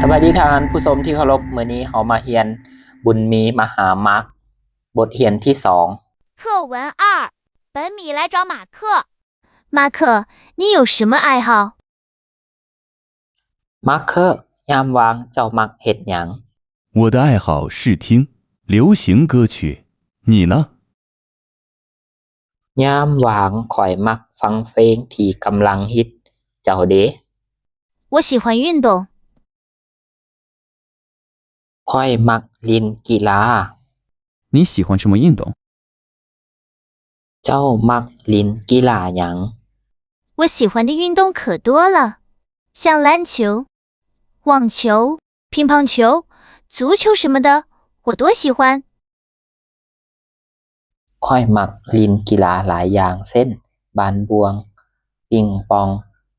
ສະບາຍດີທ່ານຜູ້ຊົມທີ່ເຄົາລົບ, ມື້ນີ້ເຮົາມາຮຽນບຸນມີມະຫາມັກ ບົດຮຽນທີສອງ. 课文二，本米来找马克。马克，你有什么爱好？ມາເຄີ, ຍາມວ່າງເຈົ້າມັກເຮັດຫຍັງ? 我的爱好是听流行歌曲，你呢？ ຍາມວ່າງຂ້ອຍມັກຟັງເພງທີ່ກຳລັງຮິດ. ເຈົ້າເດ? 我喜欢运动。 ຂ້ອຍມັກຫຼິ້ນກິລາ. 你喜欢什么运动？ ເຈົ້າມັກຫຼິ້ນກິລາຫຍັງ? 我喜欢的运动可多了，像篮球、网球、乒乓球、足球什么的，我都喜欢。 ຂ້ອຍມັກຫຼິ້ນກິລາຫຼາຍຢ່າງ ເຊັ່ນ ບານບວງ, ປິງປອງ,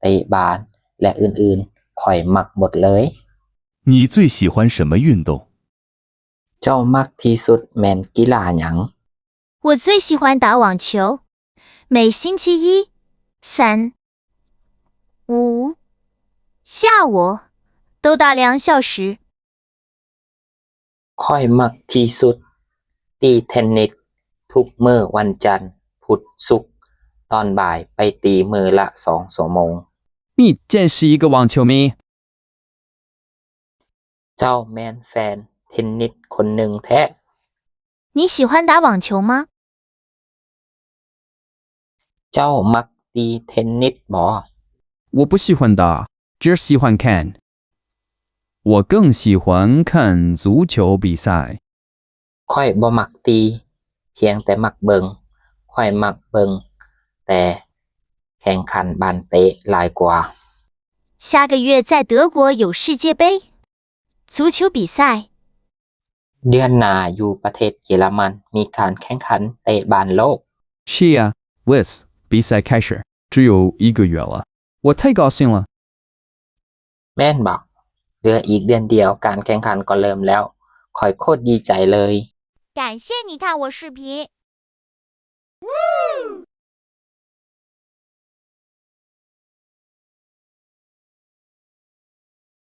ເຕະບານ ແລະ ອື່ນໆ. ຂ້ອຍມັກໝົດເລີຍ. 你最喜欢什么运动？ ເຈົ້າມັກທີ່ສຸດແມ່ນກິລາຫຍັງ? 我最喜欢打网球，每星期一、三、五下午都打两小时。 ຂ້ອຍມັກທີ່ສຸດຕີເທັນນິດທຸກມື້ວັນຈັນ, ພຸດ, ສຸກ ຕອນບ່າຍໄປຕີມື້ລະສອງຊົ່ວໂມງ. 你真是一个网球迷。 ເຈົ້າແມ່ນແຟນເທັນນິດຄົນໜຶ່ງແທ້. 你喜欢打网球吗？ ເຈົ້າມັກຕີເທັນນິດບໍ? 我不喜欢打，只喜欢看。我更喜欢看足球比赛。 ຂ້ອຍບໍ່ມັກຕີ, ພຽງແຕ່ມັກເບິ່ງ. ຂ້ອຍມັກເບິ່ງແຕ່ແຂ່ງຂັນບານເຕະຫຼາຍກວ່າ. 下个月在德国有世界杯足球比赛。 ເດືອນໜ້າຢູ່ປະເທດເຢຍລະມັນມີການແຂ່ງຂັນເຕະບານໂລກ. 是啊，Wes，比赛开始只有一个月了，我太高兴了。 ແມ່ນບໍ? ເຫຼືອອີກເດືອນດຽວການແຂ່ງຂັນກໍເລີ່ມແລ້ວ. ຂ້ອຍໂຄດດີໃຈເລີຍ. 感谢你看我视频，